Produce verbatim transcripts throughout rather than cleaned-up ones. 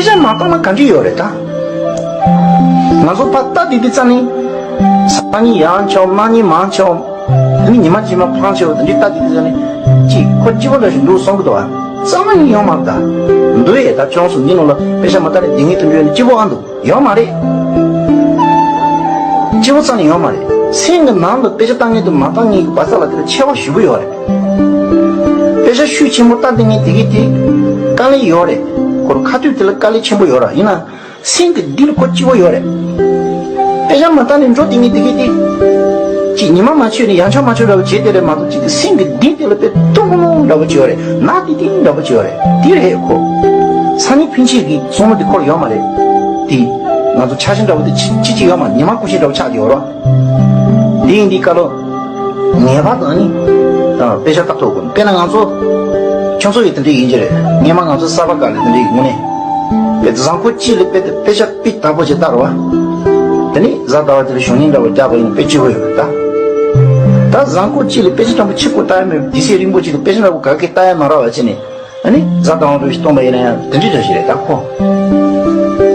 དཔེ་ཆ་མ་བཏང་ན་ག་འདྲ་ཡོད་རེད་ད། ང་ཚོ་ཕར་ལྟ་དེ་དུས་ཙམ་ནས། སང་ཉིན་ཡང་འཁྱོམ། གནངས་ཉིན་མ་འཁྱོམ། དེ་ནས་ཉི་མ་རྗེས་མ་ཕར་འཁྱོམ། དེ་འདྲའི་ལྟ་དེ་དུས་ཙམ་ནས། ཅིག་ཁོ་སྐྱིད་པོ་འདྲ་ཞིག་འདུག་བསམ་གི་འདུག་ཨ། རྩ་བ་ནས་ཡོང་མ་རེད་ད། འདུག་ཨེ་ད་ཅུང་སུ་འདི་ནང་ལ་དཔེ་ཆ་མ་ལྟ་ནས་སྡོད་མཁན་དེ་འདྲ་ཡོད་ན་སྐྱིད་པོ་ཨ་འདུག་ཡོད་མ་རེད། སྐྱིད་པོ་རྩ་ནས་ཡོད་མ་རེད། སེམས་ཀྱི་ནང་དུ་དཔེ་ཆ་ལྟ་མཁན་དང་མ་ལྟ་མཁན་གྱི་བར་ཐག་ལ་དེ་ལ་ཁྱད་པར་ཞེ་པོ་ཡོད་རེད། དཔེ་ཆ་ཤུགས་ཆེན་པོ་ལྟ་བསྡད་མཁན་དེ་གས་དེ་དཀའ་ལས་ཡོད་རེད། ཁོ་རང་ཁ་ཐུག་དེ་ལ་དཀའ་ལས་ཆེན་པོ་ཡོད་ར། ཡིན་ན་སེམས་ཀྱི་གཏིང་ལ་ཁོ་སྐྱིད་པོ་ཡོད་རེད། དཔེ་ཆ་མ་ལྟ་ནས་འགྲོ་བསྡད་མཁན་དེ་གས་དེ། ཅིག་ཉི་མ་མ་འཁྱོམ་ནས་ཡང་འཁྱོམ་མ་འཁྱོམ་འདྲ་བོ་བྱས་བསྡད་རེད་མ་གཏོགས། ཅིག་སེམས་ཀྱི་གཏིང་དེ་ལ་དཔེ་ཐུང་ཐུང་འདྲ་བོ་ཅིག་ཡོད་རེད། ནག་ཏིང་ཏིང་འདྲ་བོ་ཅིག་ཡོད་རེད། དེ་རེད་ཁོ། སང་ཉིན་ཕན་ཆད་ཀྱི་བསམ་བློ་དེ་ཁོ་ལ་ཡོད་མ་རེད། དེ་ང་ཚོ་ཆ་ཤས་འདྲ་བོ་དེ་ཅི་ཅི་ཅི་ཡོད་མ་རེད། ཉི་མ་ཀུ་ཤུ་འདྲ་བོ་ཆགས་ཀྱི་ཡོད་རེད། དེ་ཡིན་དུས་སྐབས་ལ་ངེས་པར་དུ་ཨ་ནི་དཔེ་ཆ་ལྟ་ཐུབ་དགོས། དཔེར་ན་ང་ཚོ་ཁྱོད་ཚོ་ཡི་དེ་འདྲ་ཡིན་གྱི་རེད། སྔོན་མ་ང་ཚོ་གསར་པ་སྒང་ལ་དེ་འདྲ་ཡི་དངོས་གནས་དཔེ་གཟའ་འཁོར་གཅིག་ལ་དཔེ་དེ་དཔེ་ཆ་དཔེ་དྲང་པོ་ཅིག་ལྟ་རོགས། དེ་ནས་གཟའ་ཟླ་བ་དེ་ལ་གཞོན་ནུ་འདྲ་བོ་རྒྱག་པ་ཡིན་ན་དཔེ་སྐྱིད་པོ་ཡོད་རེད་ད། ད་གཟའ་འཁོར་གཅིག་ལ་དཔེ་ཆ་དྲང་པོ་གཅིག་པོ་ལྟ་ཡ་མེད། དུས་ཚོད་རིང་པོ་ཅིག་ལ་དཔེ་ཆ་འདྲ་བོ་ག་གེ་ལྟ་ཡ་མ་རག་པ་བྱས་ནས། ཨ་ནི་གཟའ་ཟླ་བ་འདྲ་ཞིག་སྟོན་པ་ཡིན་ན་ཡང་དེ་འདྲའི་འདྲ་ཞིག་རེད་ད་ཁོ།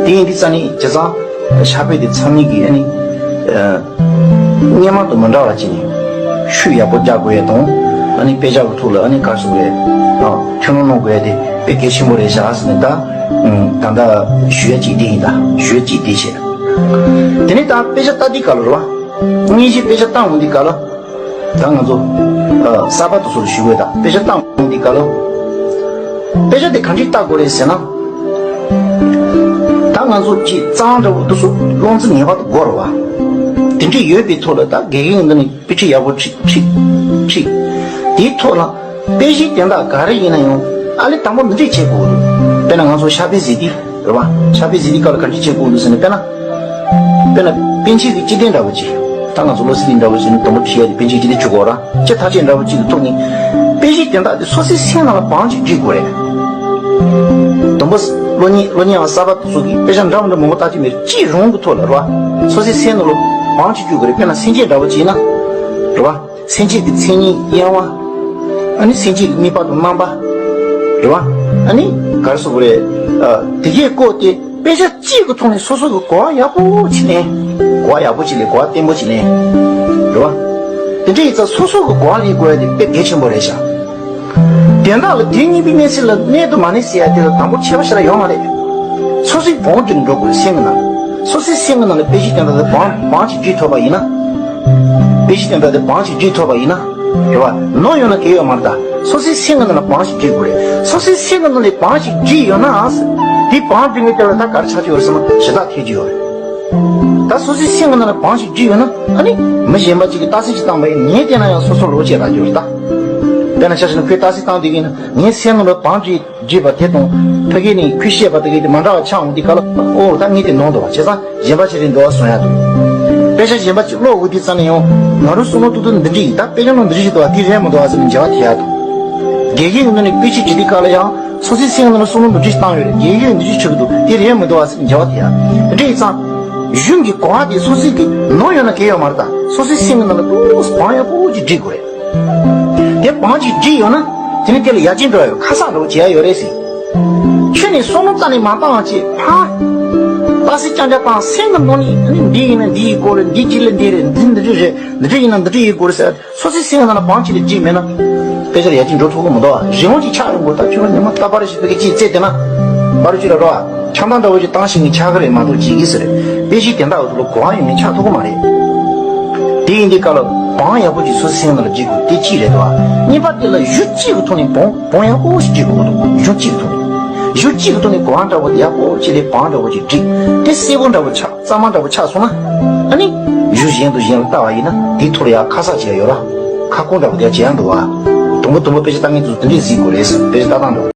དེ་ཡིན་དུས་ཙམ་ནས་བྱས་ཙང་ཕྱག་དཔེ་དེ་ཚང་མས་ཀྱིས་ཨ་ནི་སྔོན་མ་དང་མི་འདྲ་བ་བྱས་ནས་ཤུགས་ཡག་པོ་རྒྱག་དགོས་ཡ་དང་། ཨ་ནི་དཔེ་ཆ་གི་ཐོག་ལ་ཨ་ནི་ག་རེ་ཟེར་དགོས་རེད། ཨ་ཐུགས་སྣང་གནང་དགོས་ཡ་དེ་དཔེ་གལ་ཆེན་པོ་རེད་ཤག་ཟེར་ནས་ད། ད་ལྟ་ཞུ་ཡ་གཅིག་དེ་ཡིན། ད་ཞུ་ཡ་གཅིག་དེ་བྱས། དེ་ནས་ད་དཔེ་ཆ་ལྟ་དུས་སྐབས་ལ་རེད་བ། དངོས་གཞི་དཔེ་ཆ་བཏང་འོང་དུས་སྐབས་ལ། ད་ང་ཚོ་ཨ་གསར་པ་དེ་ཚོ་ལ་ཞུ་དགོས། ད་དཔེ་ཆ་བཏང་འོང་དུས་སྐབས་ལ། དཔེ་ཆ་དེ་ག་འདྲས་ལྟ་དགོས་རེད་ཟེར་ན། ད་ང་ཚོ་ཅིག་གཙང་འདྲ་བོ་དེ་ཚོ་རླུང་འཚུབ་ངེས་པར་དུ་དགོས་རེད་བ། དེ་འདྲས་ཡོད་པའི་ཐོག་ལ་ད་དགེ་རྒན་འདི་ནས་དཔེ་ཁྲིད་ཡག་པོ་ཁྲིད་ཁྲིད་ཁྲིད། དེའི་ཐོག་ལ་དཔེ་གཞི་དོན་དག་ག་རེ་ཡིན་ན་ཡང་ཨ་ལས་དང་པོ་འདི་འདྲས་བྱེད་དགོས་རེད། དཔེར་ན་ང་ཚོ་ཕྱག་དཔེ་གཟིགས་དུས། རེད་བ། ཕྱག་དཔེ་གཟིགས་དུས་སྐབས་ལ་ག་འདྲས་བྱེད་དགོས་འདུག་ཟེར་ན། དཔེར་ན། དཔེར་ན་པཎ་ཆེན་གྱི་སྤྱི་དོན་འདྲ་བོ་ཅིག་ད་ང་ཚོ་བློ་གསལ་གླིང་འདྲ་བོ་ཅིག་ནི་དུམ་བུ་ཁྲིད་ཡ་དེ་པཎ་ཆེན་སྤྱི་དོན་བྱེད་དགོས་ར། སྤྱི་ཐག་ཆོད་འདྲ་བོ་ཅིག་གི་ཐོག་ནས། དཔེ་གཞི་དོན་དག་དེ་སོ་སོའི་སེམས་ནང་ལ་བང་ཅིག་བསྒྲིག་དགོས་རེད། དུམ་བུ། སློབ་གཉེར་སློབ་གཉེར་བ་གསར་པ་དེ་ཚོ་གིས་དཔེ་ཆ་འདྲ་མི་འདྲ་མང་པོ་ལྟ་རྒྱུ་མེད། གཅིག་རང་གི་ཐོག་ལ་རེད་བ། སོ་སོའི་སེམས་ནང་ལ་བང་ཅིག་བསྒྲིག་དགོས་རེད། དཔེར་ན་སེམས་བསྐྱེད་འདྲ་བོ་ཅིག་ཡིན་ན། རེད་བ། སེམས་བསྐྱེད་ཀྱི་མཚན་ཉིད་དབྱེ་བ། ཨ་ནི་སེམས་བསྐྱེད་ཀྱི་དམིགས་པ་དང་རྣམ་པ། རེད་བ། ཨ་ནི་ག་རེ་ཟེར་དགོས་རེད། ཨ། དེ་གའི་སྐོར་དེ་དཔེ་ཆ་གཅིག་གི་ཐོག་ནས་སོ་སོ་གི་གོ་བ་ཡག་པོ་ཅིག་ལེན། གོ་བ་ཡག་པོ་ཅིག་ལེན། གོ་བ་བརྟན་པོ་ཅིག་ལེན། རེད་བ། དེ་འདྲ་ཡིན་ཙང་སོ་སོ་གི་གོ་བ་ལེན་དགོས་ཡ་དེ་དཔེ་གལ་ཆེན་པོ་རེད་ཤག་དོན་དག་ལ་དུས་གཉིས་པའི་གནས་ཚུལ་ལ་གནས་དང་མ་གནས་ཟེར་ཡ་དེ་ལ་དང་པོ་ཁྱད་པར་ཞེ་དྲག་ཡོད་མ་རེད། སོ་སོའི་བང་བསྒྲིགས་འགྲོ་དགོས་སེམས་ཀྱི་ནང་། སོ་སོའི་སེམས་ཀྱི་ནང་ལ་དཔེ་གཞི་དོན་དག་དེ་བང་བང་ཅིག་བསྒྲིགས་ཐུབ་པ་ཡིན་ན། དཔེ་གཞི་དོན་དག་དེ་བང་ཅིག་བསྒྲིགས་ཐུབ་པ་ཡིན་ན། རེད་བ། ནོར་ཡོད་ན་གལ་ཡོད་མ་རེད་ད། སོ་སོའི་སེམས་ཀྱི་ནང་ལ་བང་ཅིག་བསྒྲིགས་དགོས་རེད། སོ་སོའི་སེམས་ཀྱི་ནང་ལ་བང་ཅིག་བསྒྲིགས་ཡོད་ན། དེ་བང་བསྒྲིགས་མཁན་དེ་ལ་ད་ག་རེ་ཆགས་ཀྱི་ཡོད་རེད་ཟེར་ན་ཞེ་དྲག་ཐེབས་ཀྱི་ཡོད་རེད། ད་སོ་སོའི་སེམས་ཀྱི་ནང་ལ་བང་ཞིག་བསྒྲིགས་ཡོད་ན། ཨ་ནི་མི་གཞན་པ་ཅིག་གིས་རྟགས་གསལ་ཅིག་བཏང་པ་ཡིན་ན་ངས་བལྟས་ན་ཡང་སོ་སོ་ལོག་བྱས་ལྟ་རྒྱུ་རེད་ད། དཔེར་ན་ཆ་བཞག་ན་ཁོས་རྟགས་གསལ་བཏང་བསྡད་ཀྱི་ཡིན་ན། ངའི་སེམས་ནང་ལ་བང་བསྒྲིགས་བསྒྲིགས་པ་དེ་དང་ཕ་གི་ནས་ཁོས་བཤད་པ་དེ་གི་དེ་མ་འདྲ་བ་ཆགས་འོང་དུས་སྐབས་ལ། ཨོ་ད་ངས་དེ་ནོར་འདུག་བ། བྱས་ཙང་གཞན་པ་ཅིག་རེད་འདུག་བ་བསམ་ཡ་འདུག་དཔེ་ཆ་གཞན་པ་ཅིག་ཀློག་འོང་དུས་ཙམ་ནས་ཡང་ང་རང་བསམ་བློ་ཏོག་ཏོག་འདི་འདྲ་ཡིན་ད། དཔེ་ཆ་ནང་འདི་འདྲ་ཞིག་འདུག་བ། དེ་རེད་མི་འདུག་བ་ཟེར་ནས་འགྱུར་བ་ཐེབས་ཡ་འདུག་དགེ་རྒན་གྱི་ངོས་ནས་དཔེ་ཆ་བྲིས་དུས་སྐབས་ལ་ཡང་སོ་སོའི་སེམས་ནང་ལ་བསམ་བློ་འདི་འདྲ་ཞིག་བཏང་ཡོད་རེད། དགེ་རྒན་འདི་འདྲ་ཞིག་བྱེད་ཀྱི་འདུག་དེ་རེད་མི་འདུག་བ་ཟེར་ནས་འགྱུར་བ་ཐེབས་ཡ། དེ་འདྲ་ཡིན་ཙང་། གཞུང་གི་གོ་བ་དེ་སོ་སོའི་གི་ནོར་ཡོད་ན་གལ་ཡོད་མ་རེད་ད། སོ་སོའི་སེམས་ཀྱི་ནང་ལ་ཏོག་ཙམ་བང་ཡག་པོ་ཅིག་བསྒྲིགས་དགོས་རེད། དེ་བང་ཅིག་བསྒྲིགས་ཡོད་ན། དེ་ནི་དེ་ལ་ཡར་རྒྱས་འགྲོ་ཡ་ཡོད། ཁ་གསབ་འདྲ་བོ་བྱེད་ཡ་ཡོད་རེད་ཟེར། ཁྱོན་ནས་བསམ་བློ་རྩ་ནས་མ་བཏང་བ་བྱས་ཕར། རྟགས་གསལ་རྐྱང་རྐྱང་བཏང་། སེམས་ཀྱི་ནང་ནས་ཨ་ནི་འདི་ཡིན་ན་འདི་ཡི་སྐོར་རེད། འདི་ཅི་ལ་འདི་རེད། འདི་འདི་འདྲ་རེད། འདི་འདྲ་ཡིན་ན་འདི་འདྲ་ཡི་སྐོར་རེད་ཟེར། སོ་སོའི་སེམས་ནང་ལ་བང་ཅིག་ལས་བསྒྲིགས་མེད་ན། དཔེ་ཆ་ལ་ཡར་རྒྱས་འགྲོ་ཐུབ་ཀྱི་མི་འདུག་བ། རི་བོང་ཅིག་ཆགས་ཡོང་དགོས། ད་ཁྱོད་རང་ཉི་མ་རྟག་པར་ཞིག་ཕ་གི་ཅིག་རྩེད་དེ་ན། བར་ཅིག་ལ་རོ། ཆང་ཐང་འདྲ་བོ་ཅིག་བཏང་ཤེས་མཁན་ཆགས་ཀྱི་རེད་མ་གཏོགས་བྱེད་ཀྱི་ཟེར། དཔེ་ཆའི་དོན་དག་འོག་ཏུ་ལ་གོ་བ་ཡོད་མཁན་ཆགས་ཐུབ་ཀྱི་མ་རེད། དེ་ཡིན་དུས་སྐབས་ལ་བང་ཡག་པོ་ཅིག་སོ་སོའི་སེམས་ནང་ལ་བསྒྲིགས་དགོས། དེ་གཅིག་རེད་དོ། གཉིས་པ་དེ་ལ་གཞུང་གཅིག་གི་ཐོག་ནས་བང་བང་ཡག་པོ་ཞིག་བསྒྲིགས་དགོས་འདུག་གཞུང་གཅིག་གི་ཐོག་ནས། གཞུང་གཅིག་གི་ཐོག་ནས་གོ་བ་འདྲ་བོ་དེ་ཡག་པོ་ཅིག་ལས་བང་འདྲ་བོ་ཅིག་བསྒྲིགས། དེ་གསལ་པོ་འདྲ་བོ་ཆགས། གཙང་མ་འདྲ་བོ་ཆགས་སོང་ན། ཨ་ནི། གཞུང་གཞན་དང་གཞན་ལ་ལྟ་བ་ཡིན་ན་དེའི་ཐོག་ལ་ཡང་ཁ་གསབ་བྱེད་ཡ་ཡོད་ར། ཁ་སྐོང་འདྲ་བོ་དེ་ཡང་བྱེད་ཡ་འདུག་བ། དུམ་བུ་དུམ་བུ་དཔེ་ཆ་ལྟ་མཁན་ཚོས་དེ་འདྲས་གཟིགས་དགོས་རེད་ཟེར། དཔེ་ཆ་ལྟ་སྟངས་འདྲ་བོ།